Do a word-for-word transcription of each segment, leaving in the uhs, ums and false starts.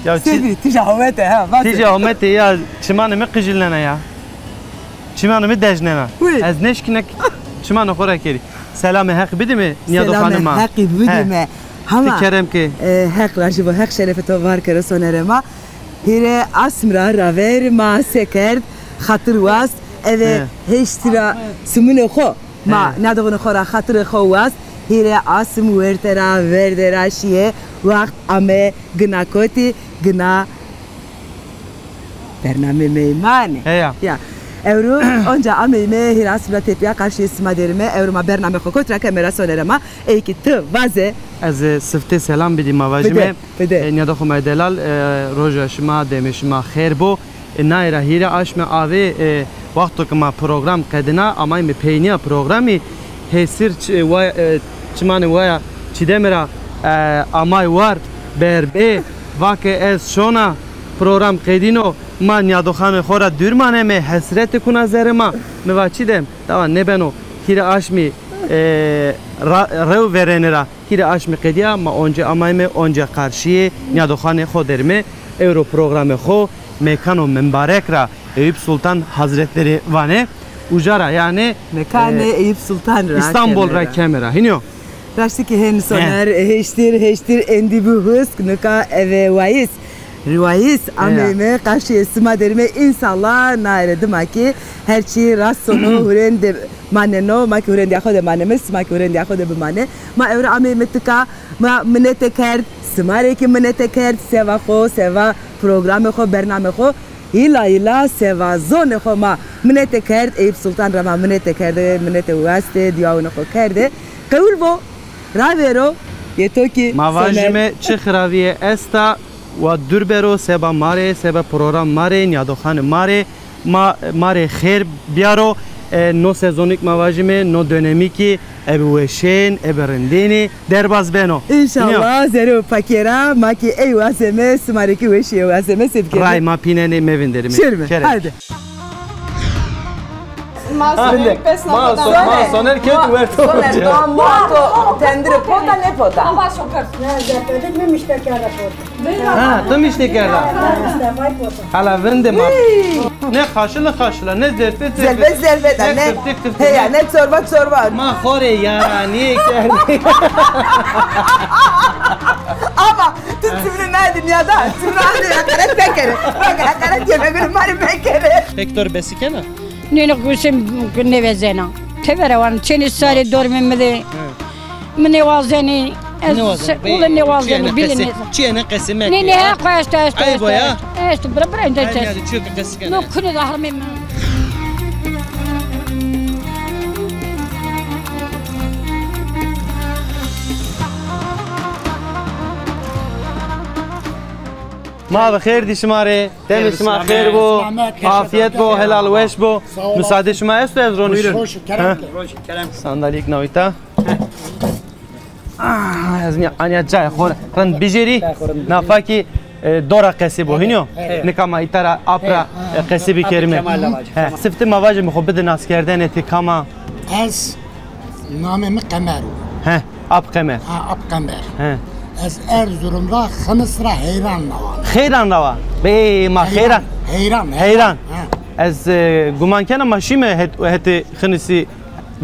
Ya çi- Sebrî, tîja homete ha, vaze. Tîja homete ya, çimanê mi qijilnena ya. Çimanê mi dejnena. Wi. Ez nêşkîne çimanê xo ra kerî. Selamê Heq bidîme nîyadoxanê ma. Selamê Heqî bidîme. He. Hama, ti kerem ke. E, Heq rajî bo, Heq şerefê to var kero sonerê ma. Hîrê asm ra raver ma se kerd, xatir wast, eve He. heştî ra simunê xo. Ma He. nîyadoxanê xo ra xatirê xo wast, hîrê asm werte ra, verde ra şîye, waxt ame gina kotî, gina bernamê meymanî. Heya. Ya. Ewro onca ameyme, hîrê asm ra tepîya qarşîyê sima derîme, ewro ma bernamê xo kot ra keme ra sonerê ma, ey kî ti vaze. Ez, e, siftê selam bidî ma vajîme. Bide, bide. E, nîyadoxê ma delal, e, roja şima, demê şima xêr bo. E, naye ra hîrê aşme avê, e, wexto ke ma program qedîna, amayme peynîya programî, hêsir ç-, e, waya, e, çimanê waya Çîdemî ra, e, amay war, berbê, va ke ez şona, program qedîno, ma nîyadoxanê xo ra dûr maneme, hesrete kuna zerê ma. Mi va Çîdem, dawa nêbeno, hîrê aşmî, e, ra-, rew verêne ra. Hîrê aşmî qedîya, ma once amayme, once qarşîyê nîyadoxanê xo derîme. Ewro programê xo Mekano Mimbarek ra Eyüp Sultan Hazretleri vanê. Uca ra yanî, Mekanê e, Eyüp Sultan ra, Îstanbul ra keme ra. Hînî yo? Raştî kî hên soner, e, heştîr, heştîr êndî bi husk, nika eve wayîs. Riwayîs, ameyme, qarşîyê sima derîme, înşallah naye ra dima kî her çî rast sono, hurêndê maneno, ma kî hurêndîya xo de maneme, sima kî hurêndîya xo de bimanê. Ma ewro ameyme tika, ma minete kerd, sima rê kî minete kerd, seva xo, seva programê xo, bernamê xo, hîla hîla seva zonê xo ma minete kerd, Eyüp Sultan ra ma minete kerde, minete wastê, dîyawunê xo kerde. Qewul bo, ravêro, yê to kî soner. Ma vajîme çi xiravîye esta, wa dûr bero seba ma rê, seba program ma rê, nîyadoxanê ma rê, ma, ma rê xêr bîyaro. E, no sezonî kî ma vajîme, no dönemî kî ebe weşên, ebe rindênî derbaz beno. Înşallah, zerrê û pakê ra, ma kî ey wazeme, sima rê kî weşîye wazeme, se bikerîme. Ray ma pînenê, mevinderîme. Şêrîme, haydi. Ma Soner, pes na ma pota. So-, ma Soner kewt werto. Soner, ma to tendirê pota nêpota? Ama şoker. Ne, zerfedik mi mişte kerda pota. Ha, ti mişte kerda. Hala vinde ma. Ne xaşila xaşila, ne zerfet zerfet. Zerfet zerfet, ne kiftik kiftik. Heya, ne çorba çorba. Ma xo rê yaranîye kerdî. Ama ti çimnî nayê dinya da, çimnî ade heqaret mekerê. Bak, heqaret yemegurê ma rê mekerê. Pek to rê besî kena? Nêne gusê mi nêvezena. Tevere wan, çênê sarê dormê mi de. He. Mi nêwazenê. Ez ule nêwazenê, bîle nêwazenê. Çîyêne qesî meke. Nê, nê, heq esto, esto, esto. Ayb o ya. Esto, bira, bira, esto. Ay, nîyade çîyo ke qesî kena. No, kune de harmê mi. Ma bi xêr dî şima rê. Demê şima xêr bo. Afîyet bo, helal weş bo. Musaade şima esto ez ronî? Buyurun. Hoş, kerem. Ha? Kerem. Sandalyek nawîta. Ah, ez nîya, anîya cayê xo rind bijêrî. Nafa kî, e, dora qesî bo. Hînî yo? Nika ma îta ra ap ra, e, qesî bikerîme. He, siftî ma vajîme xo bide naskerdene, ti kam a? Ez Namê mi Qemer o. He, Ap Qemer. Ha, Ap Qemer. He. Ez Erzurum ra, Xinis ra Heyran ra wa. Heyran ra wa. Bê ma Heyran. Heyran. Heyran. Heyran. Ha. Ez, e, guman kena ma şîme het-, hetê Xinisî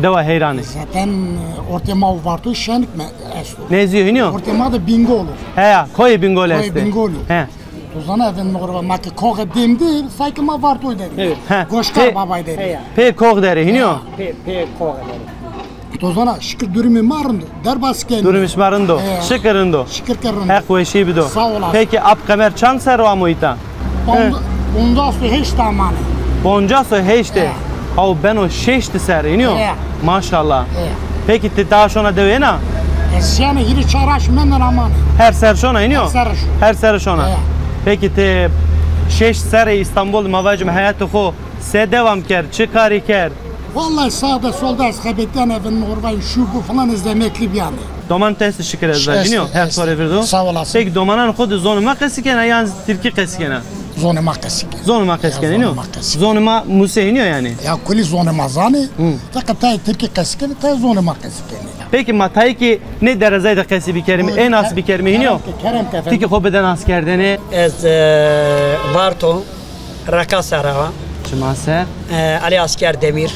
dewa Heyranî. Zaten, e, ortê ma û Vartoy şenik me esto. Nêzî yo, hînî yo? Ortê ma de Bingol o. Heya, koyê Bingol estê. Koyê Bingol o. He. To zana, efendim, orada ma ke koxe dêmdir, say ke ma Vartoy derî. Evet. He. Goşkar Babay derî. Pê kox derî, hînî yo? Pê, pê koxe derî. To zana, şikir durumê ma rind o. Derbas kenî. Durumê şima rind o. He. Şikir rind o. Şikir ke rind o. Heq weşî bido. Sağ olasın. Peki Ap Qemer çand serre amo îta? Poncas û heşt amanê. Poncas û heşt e. He. Haw beno şeştî serre, hînî yo? He. Maşallah. He. Peki ti daha şona dewe êna? Ez şîyane hîrê çar aşm mendena amanê. Her serre şona, hînî yo? Her serre şona. Her serre şona. He. Peki ti şeşt serre Îstanbul, ma vajîme, heyatê xo se devam kerd, çi karî kerd? Vallahi sağda solda ez xebetîyane, efendim, orvay şu bu falan, ez emekli bîyane. Doman ti estî, şikir ez vajîno. Heq to rê virdo. Sağ olasın. Peki domanan xo de zonê ma qesî kena yan tirkî qesî kena? Zonê ma qesî kenê. Zonê ma qesî kenê, nîyo? Zonê ma qesî kenê. Zonê ma muse hînî yo yanî? Ya kulî zonê ma zanê. Hı. Feqet tayê tirkî qesî kenê, tayê zonê ma qesî kenê ya. Peki ma tayê ki nê derezay de qesî bikerîme, ê nas bikerîme hînî yo? Kerem ke, kerem ke efendim. Ti ki xo bide naskerdene. Ez, e, Varto, Rakasa ra wa. Çima ser. E, Ali Asker Demir.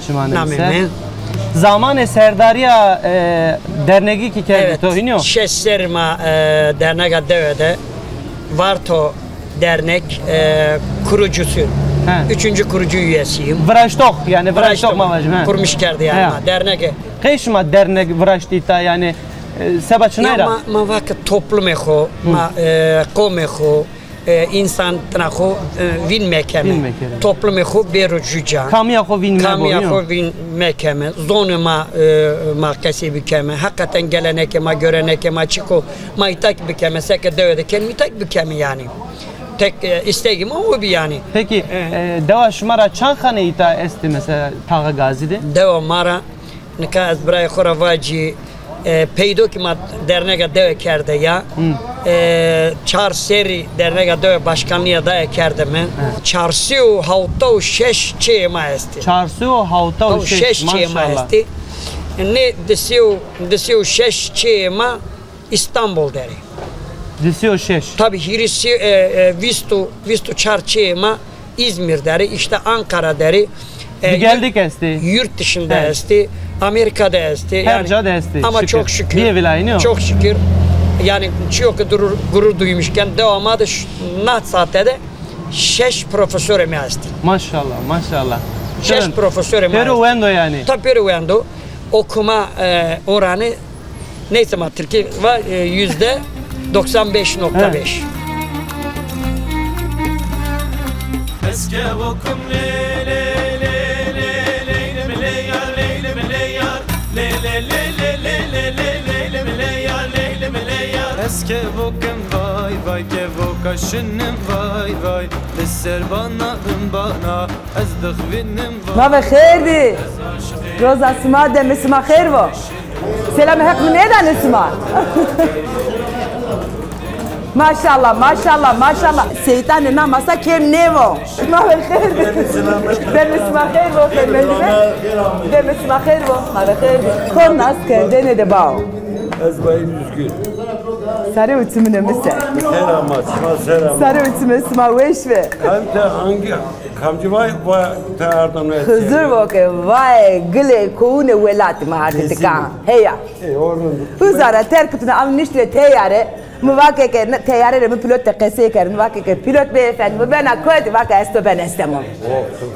Çima ser. Namê mi. Zamanê serdarîya, e, dernegî ki kerdî to hînî yo? Evet. Şeş serrî ma, e, dernega dewe de Varto Dernek, e, kurucusu. He. Üçüncü kurucu üyesiyim. Viraştox, yanî viraştox ma vajîme. Kurmuş kerdî yanî ma dernege. Qey şima dernek viraştî ta yanî, e, seba çinay ra? Ya ma, ma va ke toplumê xo, ma, e, qomê xo, e, însan tena xo, e, vîn mekeme. Vîn mekeme. Toplumê xo bêro ju ca. Kamîya xo vîn mebo, kamîya xo vîn mekeme. Zonê ma, e, ma qesey bikeme. Heqeten gelenekê ma, görenekê ma çik o, ma îta kî bikeme. Seke dewe de kenîme, îta kî bikeme yanî. Tek, e, îstegê ma o bî yanî. Peki, e, dewa şima ra çand xane îta estê mesela Taxa Gazî de? Dewa ma ra, nika ez birayê xo ra vacî, e, peydo kî ma dernega dewe kerde ya. Hı. E, çar serrî dernega dewe başkanlîya daye kerde mi. He. Çar sey û hewta û şeş çêyê ma estê. Çar sey û hewta û şeş, maşallah. Hewta û şeş çêyê ma estê. Nê di sey û, di sey û şeş çêyê ma Îstanbul der ê. Di sey û şeş. Tabî hîrê sey, e, e, vîst û, vîst û çar çêyê ma Îzmîr der ê, îşte Ankara der ê. E, di geldik estê. Yurt dışında estê, Amerika de estê. Her ca de estê. Ama çok şükür. Bîyê vila hînî yo? Çok şükür. Yanî çîyo ke gurur, gurur duymuşken dewa ma de ş-, na saate de şeş profesorê mi estê. Maşallah, maşallah. Şeş profesorê mi estê. Pêro wendo yanî. Tabî pêro wendo. Okuma, e, oranı Neyse, ma Tirkî va, e, yüzde doksan beş nokta beş. Ma ve xêr dî. Roza sima, demê sima xêr bo. Selamê Heq mi nêdanê sima? Maşallah, maşallah, maşallah. Seytanê na masa kêm nêbo. Ma ve xêr dî. Demê sima xêr bo, xêrmendî be. Demê sima xêr bo, ma ve xêr dî. Xo nas kerdene de bao. Ez Bayî Düzgün. Sare û çimunê mi ser. Xêr ama, sima ser ama. Sare û çimê sima weş be. Hem de hangi Kamcî vay, vay, te arda no. Xizir vo ke vay, gilê kowunê welatî mi ardî tikan. Heya. Uza ra terkitine, am niştine teyare. Mi va ke ke ne, teyare rê mi pilot de qesey kerd. Mi va ke ke pilot beyefendi, mi bena kotî? Va ke ez to ben Estemol. O,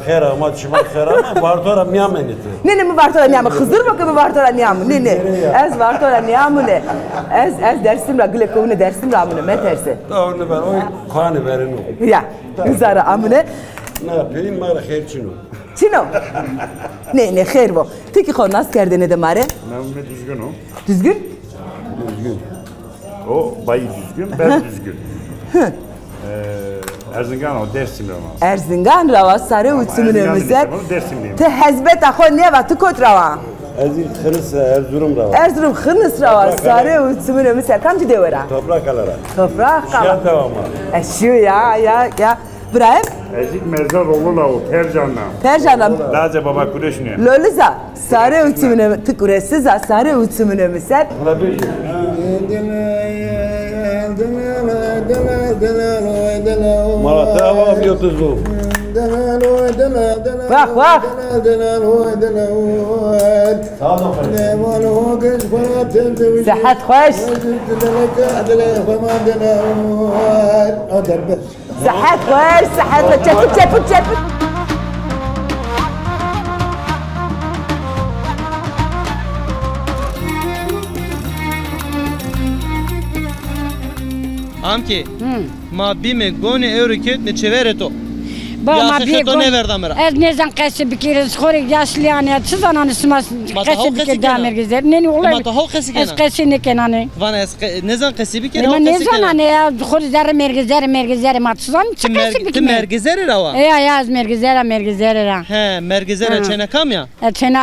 xêr ama, çima xêr ama, Varto ra nîyamêne ti? Nê, nê, mi Varto ra nîyamune. Xizir vo ke mi Varto ra nîyamune. Nê, nê. Ez Varto ra nîyamune. Ez, ez Dersim ra, gilê kowunê Dersim ra amune, meterse. Doğru ben, o kuanê verino. Ya. Uza ra amune. Na, peyîn ma ra xêr çin o. Çin o? Nê, nê, xêr bo. Ti kî xo nas kerdêne de ma rê. Namê mi Düzgün o. Düzgün? Düzgün. O, Bayî Düzgün, ben Düzgün. Hı. Ee, Erzingan o, Dersim ra ma. Erzingan ra wa, sare û çimunê mi ser. Ama Erzingan de, Dersimliyim. Ti hezbeta xo nêva, ti kot ra wa? Ez Xirnis ra, Erzurum ra wa. Erzurum, Xirnis ra wa, sare û çimunê mi ser. Kamcî dewe ra? Toprakala ra. Toprakala. Şiya dewa ma. E, şiyo ya, ya, ya. Birayê mi? Ez î merza Lolula û Percan ra. Percan ra. Lazê Baba Kureş nîyo. Loluza, sare û çimunê mi, ti Kuresiz a, sare û çimunê mi ser. Mala te ava biyo tu zu. Wax, wax. Sehet xweş. Sehet xweş, sehet xweş. Çepik, çepik, çepik. Amkê, ma bîme gonê ewro kewtme çêverê to. Ba, ma bîye to nêverda mi ra. Ez nêzan qesê bikerî, ez xo rê yaşlî ane, çi zananê sima qesê bikerî da mergezerî. Nê, nê, wulay. Ma to haw qesî kena? Ez qesê nêkenanê. Vana ez qe-, nêzan qesî bikerî, haw qesî kena. Ma nêzananê ya, xo rê zerrê mergezerî, mergezerî, ma çi zanî, çi qesî bikîme? Ti mergezer ra wa? Ya, ya, ez mergezera, mergezerî ra. He, mergezera çêna kam ya? E, çêna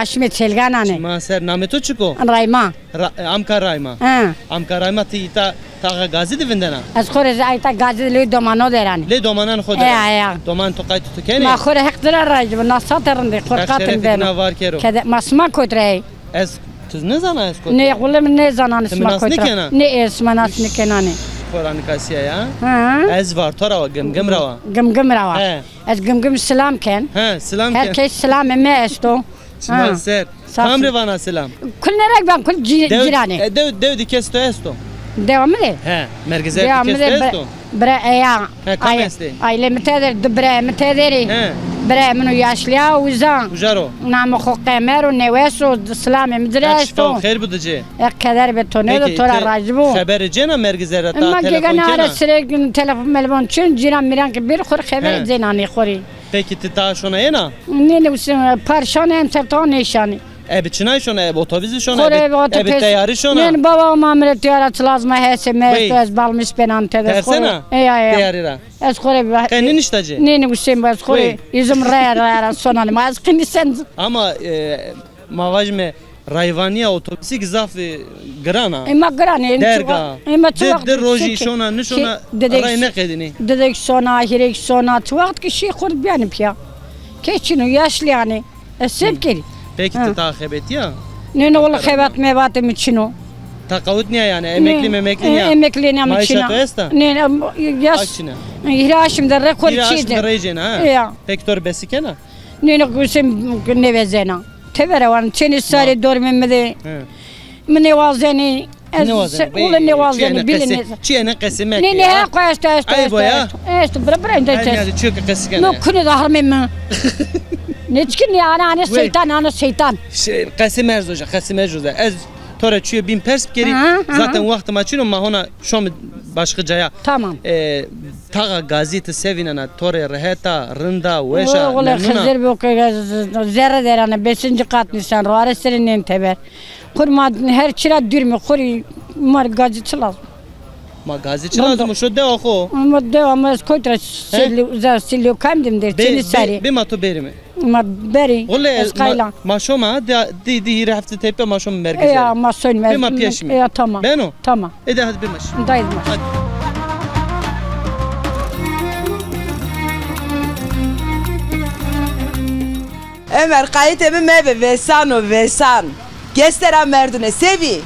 Aşimê Çelgan anê. Çima ser, namê to çik o? Rayma. Ra-, e, Amka Rayma. He. Amka Rayma, ti îta Taxa Gazî de vindena? Ez xo rê zî ayta Gazî de lê domano der anî. Lê domanan xo der anî? Eya, eya. Doman to qayt to kenê? Ma xo rê Heq ci ra razî bo, na sate rindê xo rê qatim beno. Heq şerefê to na var kero. Kede, ma sima kot ra yê? Ez, tu nêzana ez kot ra yê? Nê, xo lê mi nêzana sima kot ra. Ti mi nas nêkena? Nê, ez sima nas nêkenanê. Xora nikasîya ya? Ha. Ez Varto ra wa, Gimgim ra wa. Gimgim ra wa. He. Ez Gimgim silam ken. He, silam ken. Her kes silamê mi esto. Çiman ser. Kam rê vana selam? Kul nerek ben, kul cî-, cîranê. E, dew, dew de kes to esto? Dewa mi de? He, Mergizerî de kes to esto? Bira eya. He, kam estê? Ailê mi teder, di birayê mi tederî. He. Birayê min o yaşlîya, uza. Uca ro? Namê xo Qemer o, newes o, silamê mi ci ra esto. Xeyr bide ci. E, keder be to nêdo, to ra razî bo. Xeberê cêna Mergizer ra, ta telefon kena? Ma gegane ara sirê telefon melefon çin, cîran mîran ke bir xo rê xeberê cênanê xo rê. Peki ti ta şona yena? Nê, nê, usim, par şanê, em ser ta nêşanê. Ebi çinay şona, ebi otobusî şona, ebi, ebi teyarî şona? Nê, baba, ma mi rê teyara çi lazim a, hesê mi esto, ez balmis benan tede. Tersena? Eya, eya. Teyarî ra? Ez xo rê. Qe nênişta ci? Nê, nê, usim, ez xo rê. Üzüm raya, raya ra sonanê ma, ez qînî sen. Ama, e, ma vajime, rayvanîya otobusî kî zaf, e, giran a. Ema giran e. Derg a. Ema çi wext di rojî şona, nişona, ray nêqedînê. Didek şona, hîrek şona, çi wext kî şî xurt bîyanê pîya. Kes çin o, yaşlî yanî. Ez se bikerî? Peki ti ta xebetîya? Nê, nê, wele xebet mebatê mi çin o. Teqawut nîya yanî, emeklî memeklî nîya? Emeklî nîya mi çin a. Maîşa to esta? Nê, nê, yaş. Hîrê aşm de rê xo rê çî de. Hîrê aşm de rê cêna, ha? Ya. Peki to rê besi kena? Nê, nê, gusê mi nêvezena. Tevera wan, çenî sarê dormê mi de. He. Mi nêwazenî. Ez wele nêwazenî, bilî nê. Çîyêne qesî meke. Nê, nê, ha, qo esto, esto, esto, esto. Esto, bira, bira, ento. Çîyo ke qesî kena. No kune da harmê mi. Nê çikî nê, ana, ana seytan, ana seytan. Qesî merzo ja, qesî merzo ja. Ez to ra çîyo bîn pers bikerî. Zaten wextê ma çin o, ma hona şomî başka caya. Tamam. E, Taxa Gazî ti se vînena, to rê rehet a, rind a, weş a, memnun a? Wele Xizir bo ke zerre der ana, beşinci kat nîsan ro, are serê nên teber. Xur ma her çi ra dûr mi, xur ma rê Gazî çi lazim? Ma Gazî çi lazim o, şo dewa xo. Ma dewa ma ez kot ra silî, uza silî kam dim der, çinî sarî. Bê ma to berîme. Ma berî, ez qayla. Ma şoma, di, di, di hîrê heftê tepîya ma şoma Mergizerî. Ya, ma sonîme. Bê ma pîya şîme. Ya, tamam. Beno? Tamam. Ede hadi bê ma şîme. Dayê ma. Hadi. Ömer, qayîtê mi mebe, vesan o, vesan. Gestera merdune, se bî?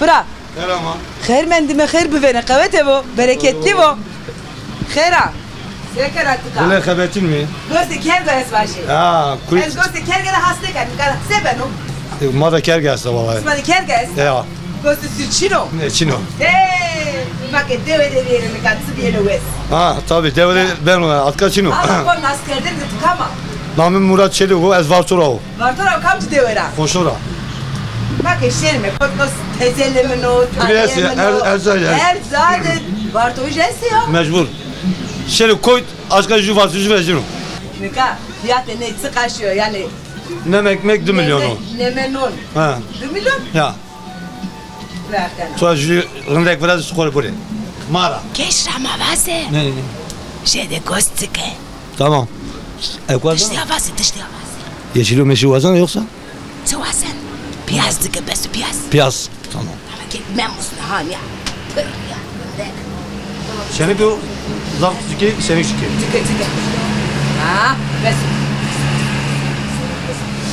Bira. Xêr ama. Xêr mendîme, xêr bivêne, qewete bo, bereketlî bo. Xêr a. Se kena ti ka? Wele xebetin mi? Gostê kerge ez vajî. Ha, kuy. Ez gostê kerge de has nêken, nika se beno? E, ma de kerge esta wallahî. Sima de kerge esta? Ya. Gostê sir çin o? Ne, çin o. Hey, ma ke dewe de bîyêne nika, çi bîyêne wes. Ha, tabî, dewe de beno, atka çin o. Ama xo naskerdene de ti kam a? Namê mi Murat Çelik o, ez Varto ra o. Varto ra kamcî dewe ra? Foşo ra. Ma ke şêrîme, kot nos tezelê min o, tarîyê min o. Her, her ca de. Her ca de Vartojî estê ya. Mecbur. Şêrî koyt, aşka jû Vartojî vejîno. Nika fîyatê ney çiqa şîyo, yanî? Nem ekmek di milyon o. Neme non. Ha. Di milyon? Ya. To jû rindek viraz, xo rê burê. Mara. Keş ra ma vaze. Ne, ne, ne. Jêde gost çike. Tamam. Ekwa. Tiştîya vaze, tiştîya vaze. Yeşil o meşil wazan yoksa? Çi wazen? Piyaz çike, bes piyaz. Piyaz. Tamam. Ama ke memus nihan ya. Pır ya. Şenik o, zaf çike, şenik çike. Çike, çike. Ha, bes.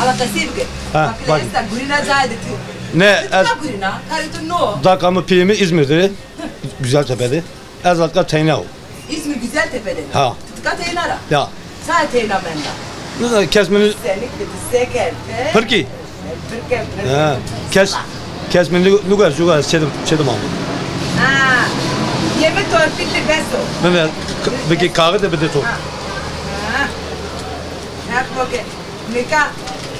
Ala qesî bike. Ha, bak. Esta gurîna cayê de ti. Ne, ez. Gurîna, karê tu no. Daka mi pîyê mi İzmir'de. Güzeltepe'de. Ez atka teyna o. İzmir Güzeltepe'de mi? Ha. Ti tika teyna ra? Ya. Çayê teyna menda? Kes mi... Senik de ti se kerde? Pirkî? Pirke, pirke. Ha. Kes, kes mi nû-, nû ez çêdim, çêdim ama. Ha. Yeme torpilli beso. Bime, biki kaxit de bide to. Ha. Ha. Hep boke. Nika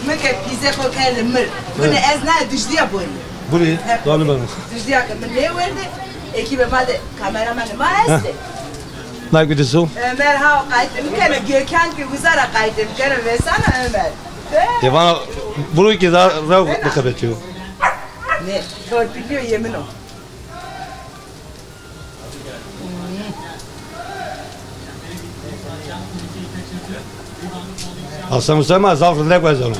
mi ke pîzê xo kerde mir. Bine ez naye dijlîya borî. Burî, danî beno. Dijlîya ke mi nêwerdê, ekîbê ma de kameramanê ma estê. Nagudî so. Ömer ha qayîtê mi keno, Gökhan ke uza ra qayîtê mi keno, vêsana Ömer. Ê vana buro ke da rew bixebetîyo. Ne, torpilîyo yê min o. Hasan Hüseyin ma zaf rindek wazeno.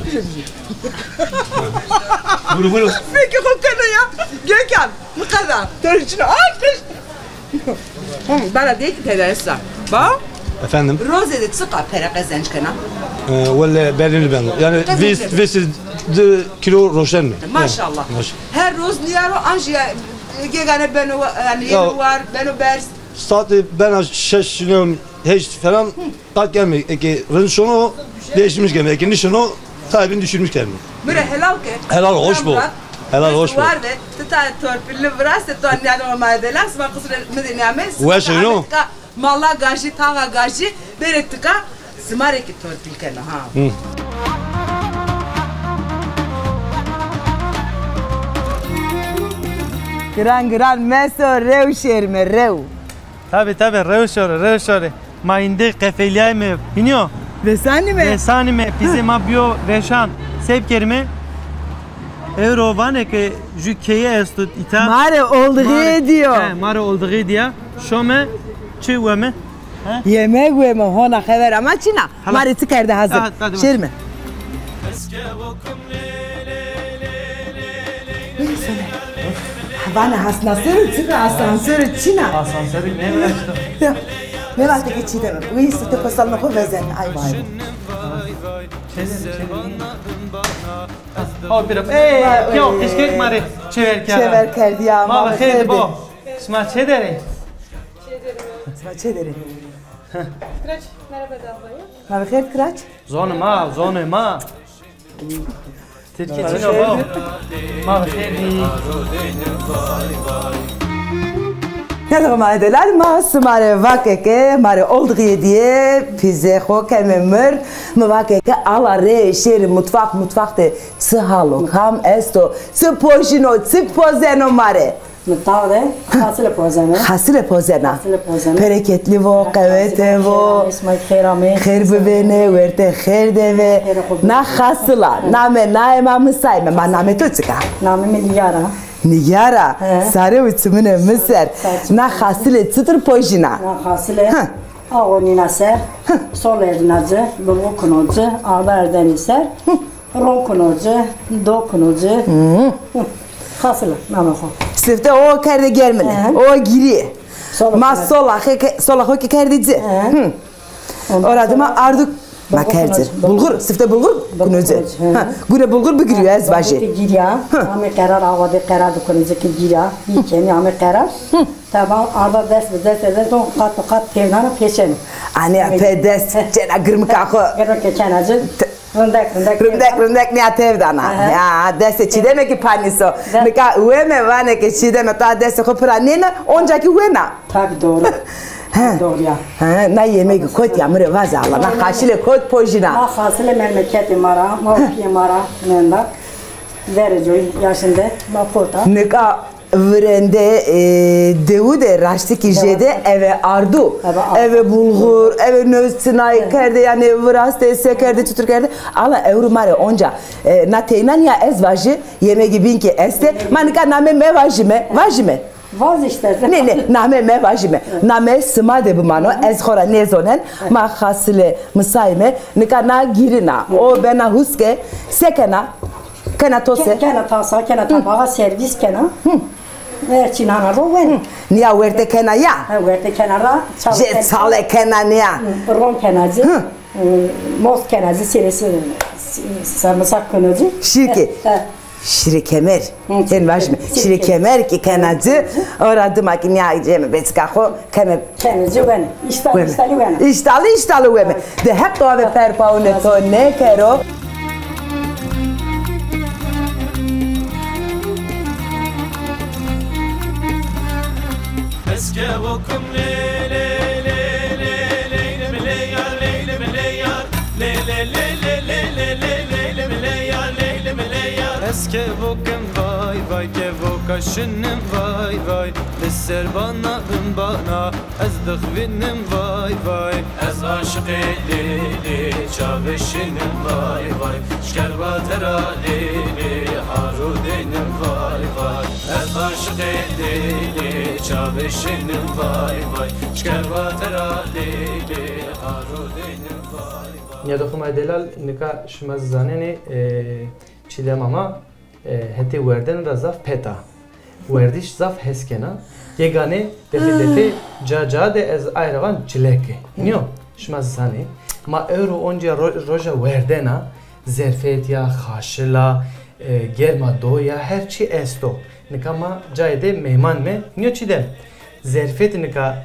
Buyur, buyur. Peki, xo keno ya. Gökhan, mi qeda. Tor çino. Alkış. Hı, bela dê ki tede esta. Ba? Efendim? Rozê de çiqa pere qezenc kena? E, welle belli beno. Yani vîst, vîst di kilo roşen mi? Maşallah. Yani, maş- Her roz niyaro anji ya, e, gegane beno, yani yeni var, beno berz. Saati bena şeş, heşt falan, qat gelmey. Eke rind şono, değişmiş gelmey. Eke nişono, sahibini düşürmüş gelmey. Mire helal ke. Helal, hoş bu. Helal, hoş bu. Var ve tita torpilli viraste, tu anne adama madelas, ma kusure mi de niyames. Weş ino. Mala gajî, taxa gajî, bêrê tika, sima rê kî torpîl kena ha. Hı. Giran giran meso, rew şêrime, rew. Tabi tabi, rew şore, rew şore. Ma îndê qefelîyayme, bînîyo? Vesanîme. Vesanîme, pîzê ma bîyo veşan. Se bikerîme? Ewro vanê ke jü keye esto îta. Ma rê oldixî dîyo. He, ma rê oldixî dîya. Şome çi weme? He? Yemek weme, hona xever ama çin a. Ma rê çi kerde hazir. Şêrime. Vana asansörü çin a, asansörü çin a. Asansörü ne var? Ya, ne var ki çi demem. Uy, site pasalını xo vezen. Ay vay. Şey, şey. Ha, bir. Ey, ya, keşke ma rê çever kera. Çever kerdi ya. Ma xêr bo. Şima çêderê? Şima çêderê? Kıraç, merhaba da ablaya. Ma xêr Kıraç. Zonê ma, zonê ma. Tirkî çin o bo. Ma xêr dî. Ne defa ma delal, ma sima rê vake ke ma rê oldixî dîye pîzê xo keme mir. Mi vake ke ala rê şêrî mutfak, mutfak de çi hal o, kam esto, çi pojîno, çi pozeno ma rê. Mutfak de xasile pozeme. Xasile pozena. Xasile pozeme. Bereketli vo, qewete vo. Xêr amê. Xêr bivêne, werte xêr de ve. Na xasila, name, naye ma misayme, ma name to çik a? Name mi Niyara. Niyara, sare û çimine mi ser. Na xasile çitur pojîna? Na xasile. Ağo nîna ser, sol erdina ci, bilgu kuno ci, arda erdenî ser, ro kuno ci, do kuno ci. Xasile, name xo. Sifte o kerde germine, o girî. Ma sola xo ke kerde ci. Ora dima ardu ma kerdi. Bulgur, sifte bulgur kuno ci. Ha, gure bulgur bigirîyo ez vajî. Girîya, ame qerar, ağo de qerar de kuno ci ki girîya, yî kemî ame qerar. Tamam, arda dest bi dest ede, zon qat bi qat têvnana pêşeno. Anê pe dest cena girmika xo. Girmike kena ci. Rindek, rindek. Rindek, rindek nîya têvdana. Ya, destê Çîdeme ki panîs o. Nika weme vanê ke Çîdeme ta destê xo pira nêna, onca ki wena. Tabi doğru. Doğru ya. He, na yemegî kot ya, mi rê vaze ala, na xaşile kot pojîna. Na xaşile memleketê ma ra, ma û pîyê ma ra menda. Verê coy yaşinde, ma kota. Nika Virende, e, dewu de raştikî jêde eve ardu. Eve bulgur, eve nöz çinay kerde, yani viraste, se kerde, çitur kerde. Ala ewro ma rê onca, e, na teyna nîya ez vajî, yemegî bîn ki este. Ma nika name mevajîme, vajîme. Vaz işte. Nê, nê, name mevajîme. Name sima de bimano, ez xora nêzonen. Ma xasile misayme, nika na girina. O bena huske, se kena? Kena tose. Kena tasa, kena tabağa, servis kena. Her çî nana ro wen. Nîya werte kena ya? Ha, werte kena ra. Jê çale kena nîya? Ron kena ci. Most kena ci, sêrê sarımsak kena ci. Şîrkî. Şîrê kemer. Hen vajîme. Şîrê kemer ki kena ci. Ora dima ki nîya cême beçika xo keme. Keme ci wene. Îştali, îştali wene. Îştali, îştali weme. De hep to ave perpaune to nêkero. Ez kevokim lê lê lê lê lê lê lê lê yar, lê lê lê yar, lê lê lê lê lê lê lê lê lê lê yar, lê lê lê yar. Ez kevokim vay vay, kevoka şinim vay vay. Li ser bana bin bana, ez dixwînim vay vay. Ez aşiqê lê lê, çavê şinim vay vay. Şkerba te ra lê lê, haro dênim vay vay. Ez aşiqê lê lê, çavê şinim vay vay. Şkerba te ra lê lê, haro dênim vay vay. Nîyado xo ma delal, nika şima zî zanenê, e, Çîdema ma, e, hetê werdene de zaf pet a. Werdiş zaf hes kena. Yegane defê defê ca ca de ez ay ra van çileke. Nîyo? Şima zanê. Ma ewro oncîya ro-, roja werdena, zerfet ya, xaşil a, e, germa do ya, her çî esto. Nika ma cayê de meyman me. Nîyo Çîdem? Zerfet nika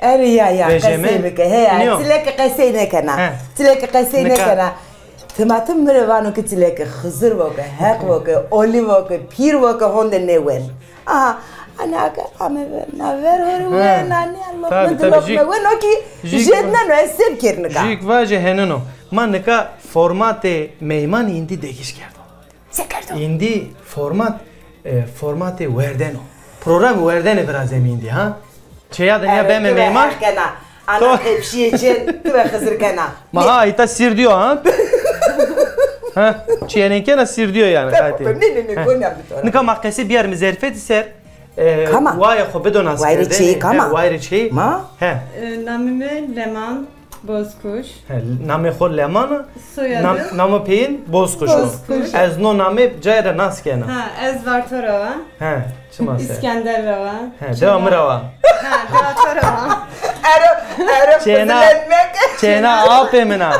Erê ya ya, vejeme. Qesey bike. He ya, nîyo? Çileke qesey nêkena. He. Çileke qesey nêkena. Timatim mi rê vano ke çileke Xizir vo ke, Heq vo ke, Olî vo ke, Pîr vo ke, honde nêwen. Aha, ana ke ame ver, na ver hori wen, na nîya loqme di loqme wen, o kî jêdneno, ez se bikerî nika? Jûyîk vaje heneno. Ma nika formatê meymanî îndî degîş kerdo. Se kerdo? Îndî format, e, formatê werdeno. Programî werdene virazeme îndî, ha? Çeya de nîya beme meyman. Ana tepşîye çin, tu ve Xizir kena. Ma ha, îta sîr dîyo, ha? Ha? Çîyê nêkena sîr dîyo yanî, qaytê. Nê, nê, nê, gonya bi to ra. Nika ma qesê biyarîme zerfetî ser, e, wayê xo bido nas kerdene. Wayîrê çêyî kam a? He, wayîrê çêyî. Ma? He. E, namê mi Leman. Bozkuş. He, namê xo Leman a. Soyadı? Nam-, namê peyîn Bozkuş o. Bozkuş. Ez no namê cayê ra nas kena. Ha, ez Varto ra wa. He, çima se? İskender ra wa. He, dewa mi ra wa. Ha, dewa to ra wa. Ero, ero. Çêna, çêna apê min a.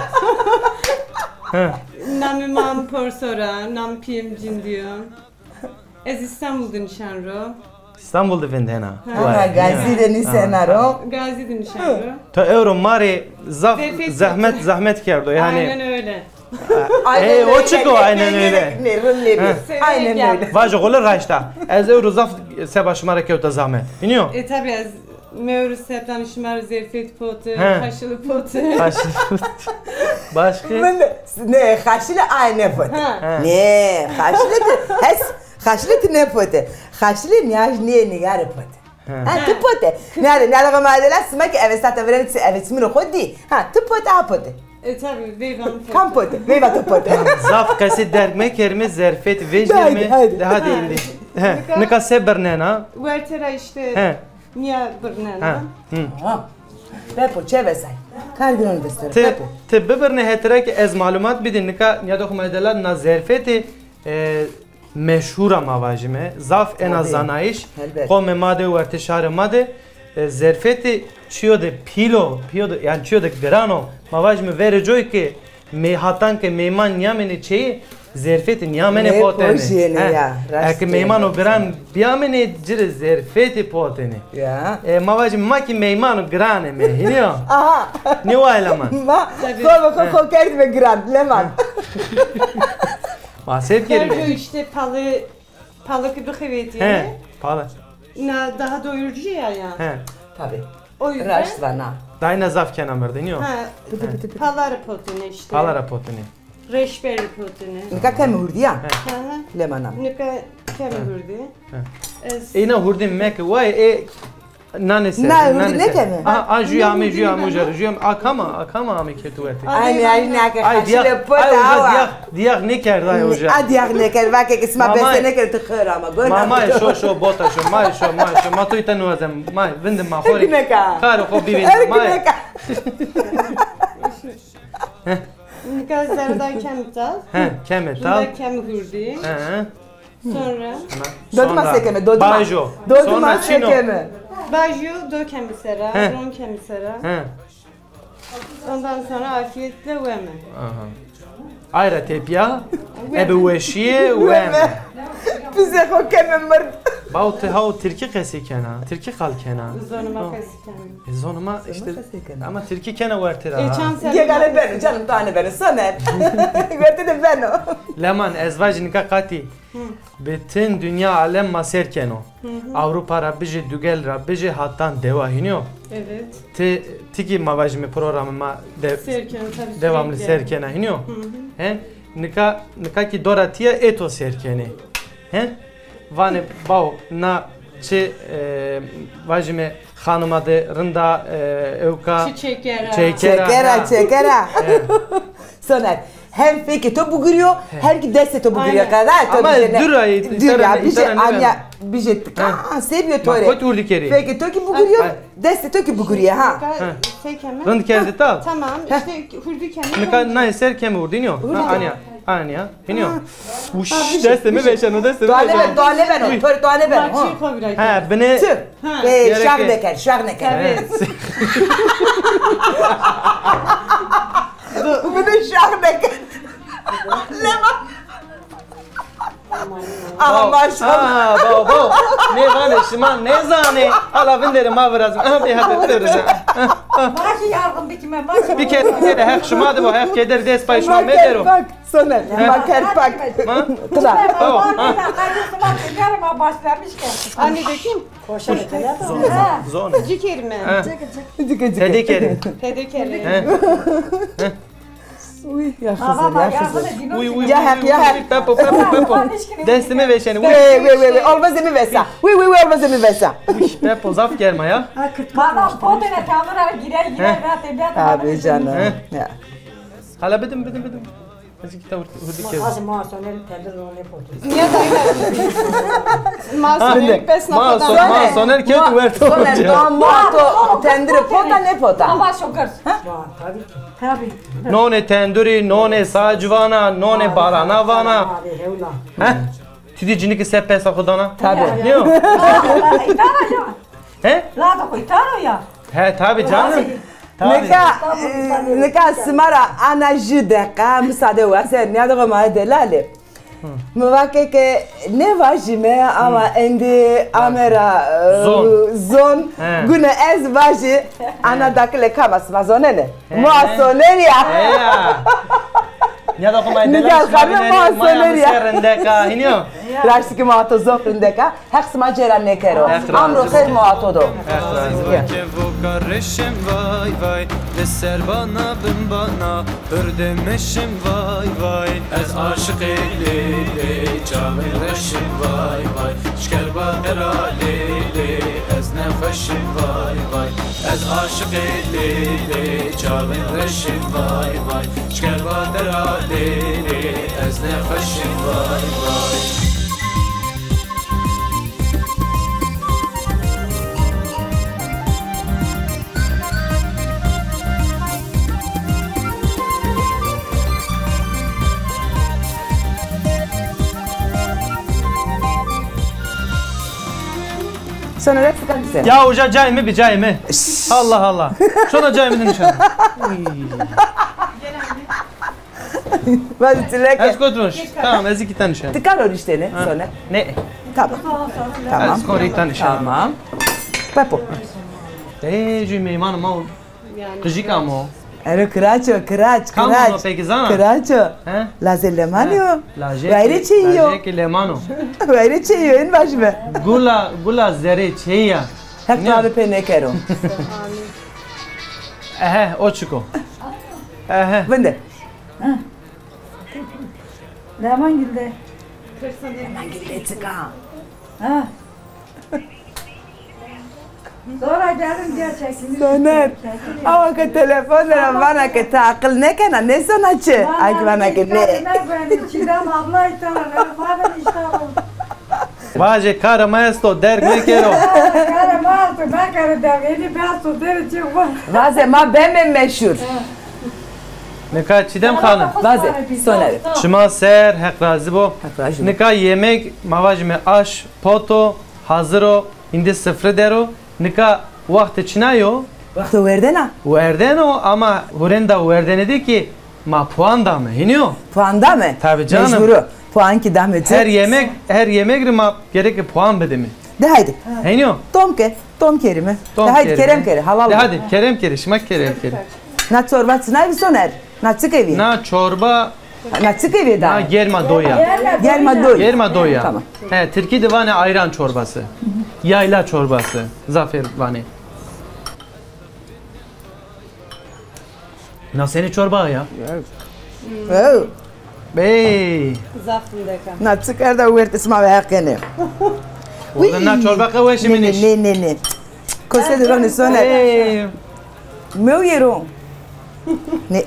He. Namê mam Porso ra, nam pîyê mi Cindî yo. Ez Îstanbul de nîşan ro. Îstanbul de vindena. Ha. Vay. Aha, Gazî de nîsena ro. Gazî de nîşan ro. To ewro ma rê zaf zehmet, zehmet kerdo yanî. Aynen öyle. Ey, o çik o, aynen öyle. Aynen öyle. Vajo xo le raşt a. Ez ewro zaf seba şima ra kewta zehmet. Hînî yo? E, tabi ez Mi ewro seba şima rê zerfet pote, xaşili pote. Xaşili pote. Başka? Min de, nê, xaşili ay nêpote. Ha. Nê, xaşili ti, hes, xaşili ti nêpote. Xaşili miyaj nê nîgarê pote. Ha. Ha, ti pote. Nîyade, nîyade ve madela sima ki eve sata veren, eve çimino xo dî. Ha, ti pote, ha pote. E, tabi, veyva mi pote. Kam pote? Veyva ti pote. Zaf qesê derg mekerîme, zerfet vejîme. Haydi, haydi. De hadi îndî. He, nika se birnena? Werte ra îşte. He. Nîya birnena. Ha. Hı. Ha. Pepo, çevesay. Kar giron vistero. Ti, Pepo, ti bibirne hetira ki ez malumat bidî nika nîyade xo ma delal na zerfetê, e, meşhur a ma vajîme. Zaf ena zanayîş. Tabii. Elbet. Qomê ma de, wertê şarê ma de, e, zerfetê çîyo de pîl o, pîyo de, yanî çîyo de giran o. Ma vajîme verê coy ki Mey-, hatan ke meyman nîyamenê çeyî, zerfetî nîyamenê potene. He, eke meymano giran bîyamenê, ci rê zerfetî potene. Ya. E, ma vajîme ma kî meymano giran ê me, hînî yo? Aha. Nî wayê Leman? Ma xo bi xo, xo kerdîme giran, Leman. Ma se bikerîme? Verco îşte palı, palı ki bixivêtî. He, palı. Na daha doyurucu ya ya. He. Tabii. O yüzden. Raşt vana. Dayna zaf kena mirdinî yo. Ha, pala ra potine işte. Pala ra potine. Reçber ra potine. Nika keme hurdî ya. Hı hı. Leman a mi. Nika keme hurdî. Hı. Ez... Êna hurdî meke, way, e, nanê ser, nanê ser. Na, hurdî nêkeme. A, a, jû ame, jû ame, uca, jû ame, a kam a, a kam a ame ke tu werte. Aynî, aynî nake xaşile pot awa. Dîyax nêkerd ay oca. A dîyax nêkerd, vake ke sima bese nêkerd, ti xêr ama. Gona. Mamay şo, şo, bota şo, may şo, may şo, ma to îta niwazem, may, vindim ma xo rê. Ergineka. Karê xo bivîn, may. Ergineka. Nika zerday kemi tal. He, kemi tal. Nika kemi hurdî. He. Sonra. Dodima se keme, dodima. Bajo. Dodima se keme. Bajo do kemi sera, ron kemi sera. He. Ondan sonra afiyetle weme. Aha. Ay ra tepya, ebe weşîye weme. Pizê xo keme mird. Baw ti haw tirkî qesey kena, tirkî qal kena. Zonê ma qesey kena. E, zonê ma işte, ama tirkî kena werte ra. E, çan ser. Gegane beno, canım, tane beno, Soner. Werte de beno. Leman, ez vajî nika qatî. Hı. Bütün dünya alem ma sêr keno. Hı hı. Avrupa ra bijî, dugel ra bijî, hatan dewa hînî yo. Evet. Ti, ti kî ma vajîme programê ma de-, sêr keno, tabii, devamlı sürekli sêr kena hînî yo. Hı hı. He? Nika, nika kî dora tîya ê to sêr kenê. He? Vanê baw, na çi, e, vajîme, xanima de rind a, e, ewka. Çi çêker a. Çêker a, çêker a, ha. Çêker a. He. Soner, hem fekê to bigurîyo, hem kî destê to bigurîyo. Aynen. Qeda to. Ama dûr a, dûr a, îtara, bije, îtara nêbeno. Anya, bije, ha, se bîyo to rê. Ma kotî hurdî kerî? Fekê to kî bigurîyo, destê to kî bigurîyo, ha. Nika se keme. Rind kerdî tal? Tamam, işte hurdî keme. Nika nayê ser keme hurdî nîyo? Ha, anya. Anya. Hiniyo. Uş, destê mi veşeno, destê mi veşeno. Dua nêbeno, dua nêbeno, to rê dua nêbeno. Ha. Ha, binê. Tü. Ê, şax nêker, şax nêker. Binê şax nêker. Lema. Aha, maşallah. Ha, baw, baw. Nê vanê, şima nêzanê. Ala vinderê ma virazin. Aha, bê hadi, virazin. Başî yardım bikime, başî. Bir kere, bir kere, heq şima de bo, heq keder dest pay şima medero. Bak, Soner, ma ker pak. Ma? Tila. Tamam, ha. Anne, dökeyim. Zon, zon. Ci kerime. Ha. Cike, cike. Tede kerime. Tede kerime. He. Uy, ya Xizir, ya Xizir. Uy, uy, ya Heq, ya Heq. Pepo, pepo, pepo. Destê mi veşenê. Uy. Wê, wê, wê, wê. Olvazê mi vesa. Uy, uy, uy, olvazê mi vesa. Uy, pepo, zaf germ a ya. Madem potêne tavira girer, girer, ra tebîet. Tabii canım. He. Ya. Hala bidim, bidim, bidim. Ez kî tavir hurdî kerd. Ma Soner tendir ro nêpoto. Niye dayı? Ma Soner pes nêpota. Ma Soner kewt werto. Soner, ma to tendir pota nêpota? Ama şoker. Tabii ki. Tabii. Nonê tendurî, nonê sac vana, nonê barana vana. Abi, hewla. He? Ti dî cinîke se pesa xo dana? Tabii. Nîyo? He? Lada xo îta ro ya. He, tabii canım. Tabii. Nika, e, nika sima ra ana jü deqa, musade wase, nîyadoxê ma delalê. Mi va ke ke nêvajîme ama endî ame ra, e, zon. Zon. He. Gune ez vajî, ana dakile kam a, sima zonenê. He. Moa Soner ya. He ya. Nîyadoxê ma delalê. Nîyadoxê ma Soner ya. Rindek a, hînî yo? Raştî kî ma to zof rindek a. Heq sima cêra nêkero. Heq razî bo. Amro xêr moa to do. Heq razî bo. Kevoka reşim vay vay, li ser bana bin bana, hurd ê meşim vay vay. Ez aşiqê lê lê, çavên reşim vay vay. Şkerba te ra lê lê, ez nexweşim vay vay. Ez aşiqê lê lê, çavên reşim vay vay. Şkerba te ra lê lê, ez nexweşim vay vay. Soner, tika nişen. Ya uca cayê mi bi cayê mi. Allah Allah. Şona cayê mi de nişen. Vazî çileke. Ez kot roş. Tamam, ez iki tane nişen. Tika ro niştene, Soner. Ne? Tamam. Tamam. Ez kot iki tane nişen. Tamam. Pepo. Ê, jü meymanê ma o. Qijik amo. Ero kiraç o, kiraç, kiraç. Kam o peki zana? Kiraç o. He? Lazê Lemanî yo. Lajekî, wayirê çêyî yo. Lajekî Leman o. Wayirê çêyî yo, in vajîme. Gula, gula zerê çêyî ya. Heq to abi pê nêkero. Ehe, o çik o. Ehe. Vinde. Leman gilde. Leman gilde çik a. Ha. Sonra geldim diye çekilmiş. Soner. Ama ke telefon ra vana ke ti aqil nêkena, nêzana çi. Ay ki vana ke nê. Çiğdem abla ita, vana işte bu. Vajê karê ma esto, derg nêkero. Karê ma esto, nêkero derg. Ênî bes o, derê çi xo. Vaze ma beme meşhur. Nika Çiğdem Hanım. Vaze, Soner. Şima ser, Heq razî bo. Heq razî bo. Nika yemek, ma vajîme aş, poto, hazir o, îndî sifre der o. Nika wextê çina yo? Wexto werdena. Werdeno ama hurênda werdene de kî ma puan dame, hînî yo? Puan dame? Tabii canım. Mecbur o. Puan kî dame. Her yemek, her yemek rê ma gereke puan bidîme. De haydi. Hînî yo? Tom ke, tom kerîme. De haydi, kerem kerî, halal. De hadi, kerem kerî, şima kerem kerî. Na çorba çinay bi Soner? Na çi kevî? Na çorba. Na çi kevî da? Na germa doya. Germa doy. Germa doya. Tamam. He, Tirkî de vanê ayran çorbası. Yayla çorbası. Zafêr vanê. Na senî çorba ya? Evet. Bey. Zaf rindek a. Na çi kerda wertê sima ve heqene. Oğlum, na çorba qe weşî mi nîş. Ne, ne, ne. Kose de ronî Soner. Bey. Mew yero. Ne.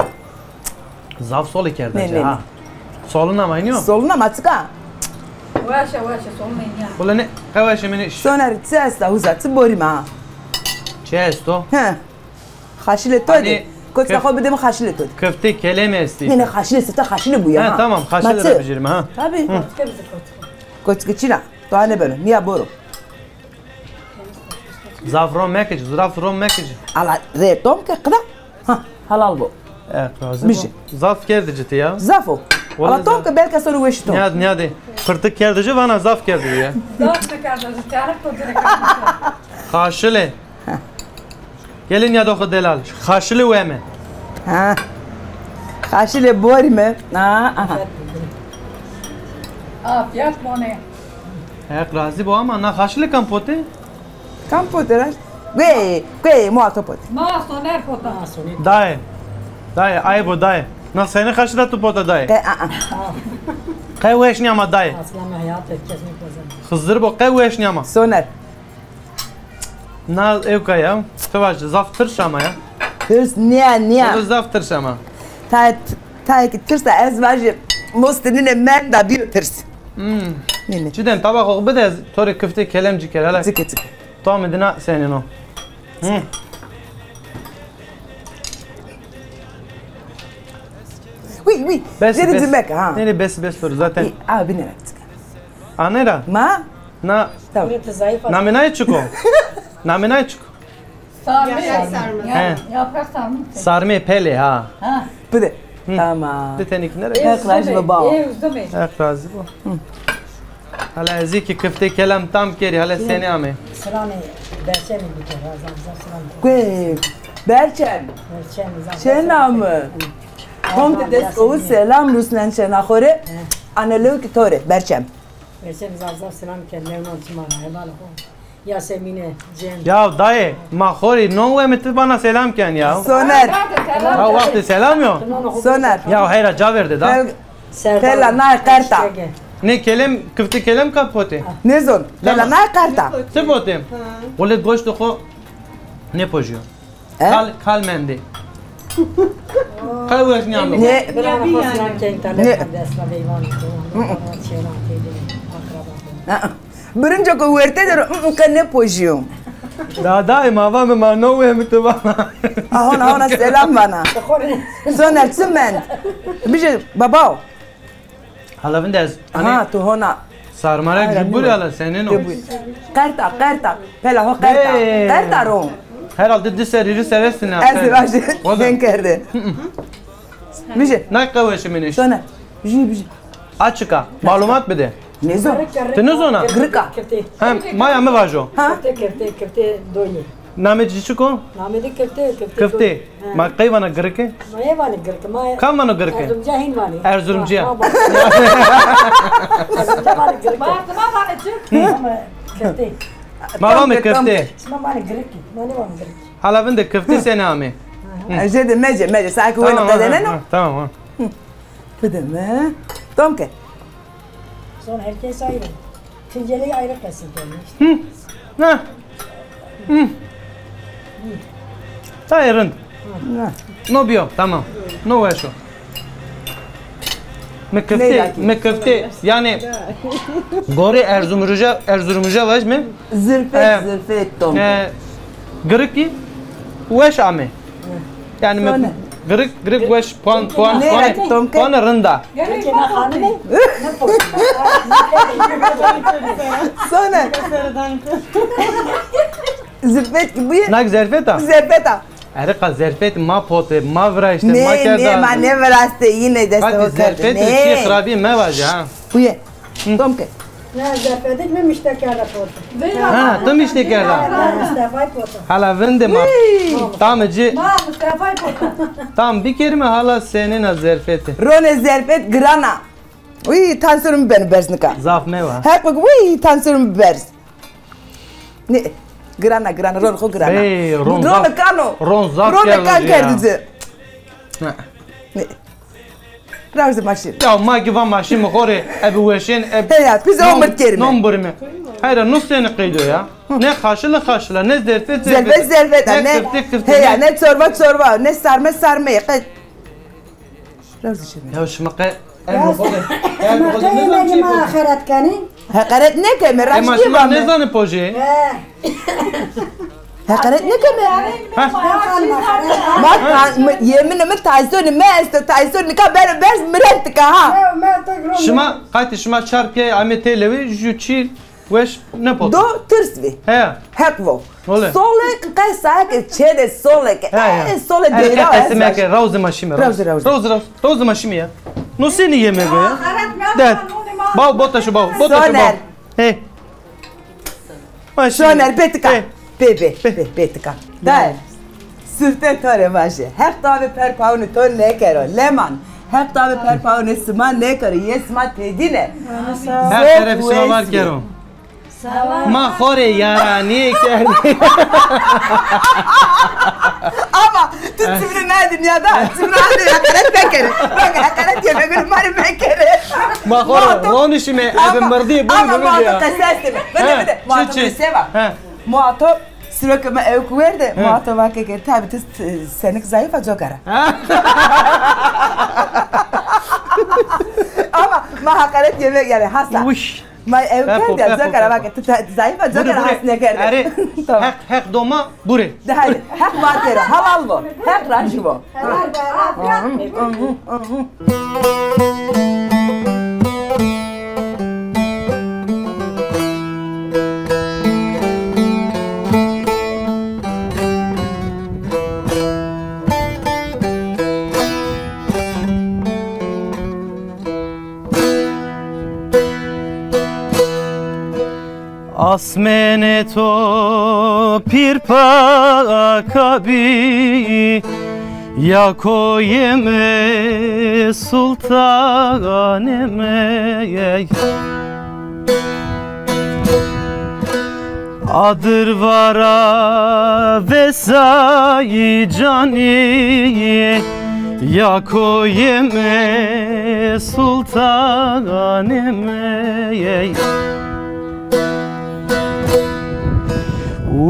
Zaf solî kerda ha. Solun ama iniyo. Solun ama çika. Weşe, weşe, solun iniya. Ula ne, qe weşî mi nîş. Soner, çi esta uza, çi borî ma? Çi esto? He. Xaşilê to de. Koçka xo bide mi xaşilê to. Köfte kelem estî. Ne, ne, xaşilê sifte xaşilê bu ya. Ha, tamam, xaşilê ra bijîrme ha. Tabii. Koçka çina. To ha nêbeno. Nîya boro. Zaf ron mekij, zaf ron mekij. Ala rê tom ke qida. Ha, halal bo. E, razî bo. Zaf kerdî ci ti ya. Zaf o. Ala tom ke belka sonra weşî to. Nîyad, nîyadê. Pirtik kerdî ci vana zaf kerdî ya. Zaf kerdî ci, terik to direkt. Xaşilê. Gelin ya doxo delal. Xaşilê weme. Ha. Xaşilê borîme. Ha, aha. Afiyet bone. Heq razî bo ama na xaşilê kam potê? Kam potê ra? Guey, guey, moa to potê. Ma Soner pota. Dayê. Dayê, ayb o dayê. Na senê xaşila tu pota dayê? Qe, a, a. Qe weş nîyama dayê. Asla mi heyat kes nêpozeno. Xizir bo qe weş nîyama. Soner. Na ewka ya. Ti vaje zaf tirş ama ya. Tirs nîya, nîya. O da zaf tirş ama. Ta, ta ki tirs a ez vaje mostinine menda biyo tirs. Hmm. Nîne. Çiden taba xo bide ez to rê kiftê kelem ci ker hele. Cike, cike. Tamê dina senîn o. Hı. Wî, wî. Bes, bes. Nêrê, bes, bes, dur zaten. Wî, a, binerek cike. Anera? Ma? Na. Tamam. Namê naye çik o? Namê naye çik o? Sarme. Yaprak sarma. He. Yaprak sarma. Sarmê pelê ha. Ha. Bide. Tamam. Di tenî ki nere? Heq razî bo bao. Heq razî bo. Hala ez ki kiftê kelem tam kerî, hala senî amê. Selamê Berçemî bike, razan zaf selam. Kuê Berçem. Berçem zaf. Çê namî? Tom de dest o selam rusnen çêna xo rê. Anelew ki to rê Berçem. Berçem zaf zaf selam ken, mewnan çima ra, hevalê xo. Yasemîne, Cem. Ya dayê, ma xo rê no weme ti bana selam ken ya. Soner. Ha, wextê selam yo. Soner. Ya heyra ca verde da. Pela nay qerta. Nê kelem, kiftê kelem ka potê? Nêzon. Pela nay qerta. Ti potê? Wele goştê xo nêpojîyo. He? Kal, kal mendê. Qe weş nîyame. Ne? Birana xo selam ke internet mende esna veyvan. Çêna têde akraba. Birinca ko werte de ro, ı, ı, qe nêpojîyo. Dadayê ma vame ma no weme ti vana. A, hona, hona selam vana. Soner çi mend? Bije babao. Hala vinde ez. Ha, tu hona. Sarmara jubur ala senin o. Qerta, qerta. Pela ho qerta. Qerta ro. Herhalde di ser, iri ser estin. Ez vaje. Den kerde. Bije. Nay qeweşi miniş. Soner. Bije, bije. Açıka. Malumat bide. Nêzon. Ti nêzona? Girika. Hem maya mi vajo. Ha? Kifte, kifte, kifte doyê. Namê ci çik o? Namê de kifte, kifte. Kifte. Ma qey vana girike? Ma yê vanê girike. Ma kam vano girike? Erzurumca hîn vanê. Erzurumcia. Ma, ma, Erzurumca vanê girike. Ma, ma vanê çi? Ama kifte. Ma vame kifte. Ma vanê girike. Ma nêvanê girike. Hala vinde kifte senî amê. Jêde mece, mece. Sanki weno qedeneno. Tamam, ha. Bide mi. Tom ke. Son herkes ayrı. Tencereyi ayrı kesin koymuş. Hı. Ha. Hı. Tayê rind. No biyo, tamam. No weş o. Mi kiftê, mi kiftê, yani gorê Erzurumca, Erzurumca vaj mi? Zirfet, zirfet Tom. E, girikî weş ame. Yani mi girik, girik weş puan, puan, puan, puan rind a. Peki na xanimî? Ne poşu? Soner. Zerfet ki bu ye. Nak zerfet a? Zerfet a. Erê qa zerfet ma pote, ma viraşte, ma kerda. Ne, ne, ma nêviraşte, yine dest o kerde. Zerfet çi xirabî mevaje ha. Bu ye. Tom ke. Ne, zerfetik mi mişte kerda pote. Ha, tu mişte kerda. Ha, Mustafa'yı pote. Hala vinde ma. Tamê ci. Ma Mustafa'yı pote. Tam bir kelime hala senina zerfeti. Rone zerfet girana. Uy, tansiyonum beno berz nika. Zaf mewa. Heq bik, uy, tansiyonum berz. Ne, girana, girana, ron xo girana. Ey, ron zaf, ron zaf kerdo ci ya. Ron kan kerdi ci. Ne. Ravzi maşin. Ya ma ki va maşin mi xo rê, ebi weşên, ebi. He ya, biz omir kerime. Non burime. Hayra, no seni qeydo ya. Ne xaşila xaşila, ne zerfet zerfet. Zerfet zerfet, ne kifte kifte. He ya, ne çorba çorba, ne sarme sarme. Ravzi şime. Ya şima qe, em xo de, em xo de ne zan çi. Ma hakaret kenî. Hakaret nêkeme, raştî vame. Nêzanî pojê. He. Heqaret nêkeme. Ha? Ma ta-, mi, yê min, mi tansiyonê mi esto, tansiyonê nika beno berz, mi red dika ha. Şima, qaytê şima çar pîyayê amê têlewî, ju çî weş nêpoto. Do tirs bî. Heya. Heq vo. Ole. Solek qesa ke çêde solek. Heya. E, sole. Ere, deyra qesî meke, rawzê ma şîme, rawz. Rawzê, rawz. Rawzê, rawz. Rawzê ma şîme ya. No senî yeme go ya? De. Baw, bota şu baw. Bota şu baw. Soner. Hey. Soner, bê tika. Bê, bê, bê, bê tika. Dayê. Sifte to rê vajê. Heq tavê perpawnê to nêkero. Leman. Heq tavê perpawnê sima nêkero. Yê sima têdîne. Heq terefê sima var kero. Ma xo rê yaranîye kerdî. Ama tu çimrê nayê dinya da, çimrê ade heqaret mekerê. Bak, heqaret yemegûnê ma rê mekerê. Ma xo rê ronişîme, ebe mirdî, bûrî. Ama ma to qesestîme. Bide, bide. Ma to qeseva. Ma to siro ke ma ewk werde, ma to vake ke tabî tu senik zayıf a, cokara. Ama ma heqaret yemek, yanî hasa. Ma ew kerd ya, cokara vake, tu zayıf a, cokara has nêkerde. Erê, tamam. Heq, heq doma, burê. De hadi, heq vatêro, halal bo, heq rajî bo. Asmênê to pîr pak a bî, ya koyê mi, sultanê mi. Adir vara vesayî canî, ya koyê mi, sultanê mi.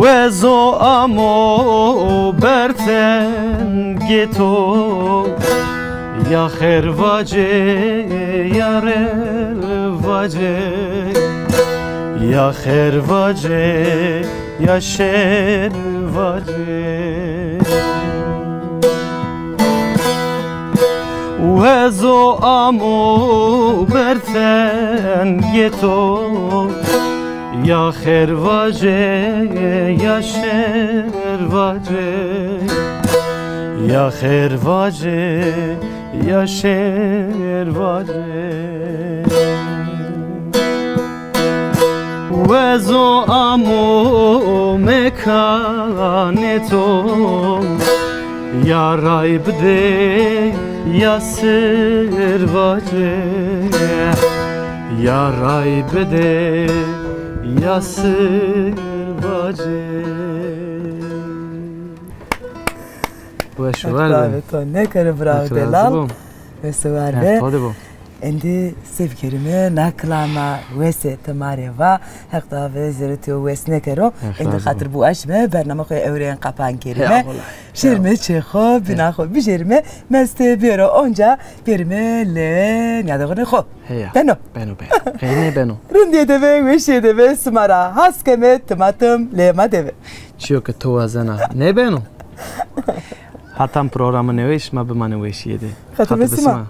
Wezo amo bertengê to, ya xêr vacê, ya rê vacê, ya xêr vacê, ya şêr vacê. Wezo amo bertengê to, ya xêr vacê, ya şêr vacê, ya xêr vacê, ya şêr vacê. Wezo amo mekanê to, ya ray bidê, ya sir vacê, ya ray bidê, ya sir vacê. Weş ver be. Heq to nêkero, bravo delal. Weş ver be. Heq to de bo. Êndî se bikerîme, na kilama wese ti ma rê va, Heq tavê zerê to wes nêkero. Êndî xatir biwaştîme, bername xo ewrên qapan kerîme. Şêrîme çê xo, bîna xo bijêrîme, meste bêro onca, bêrîme lê nîyadoxanê xo. Heya. Beno. Beno, beno. Qey nêbeno. Rindîye de be, weşîye de be, sima ra has keme, timatim lê ma de be. Çîyo ke to wazena nêbeno. Hatan programê newê şima bimanê weşîye de. Xatir be sima.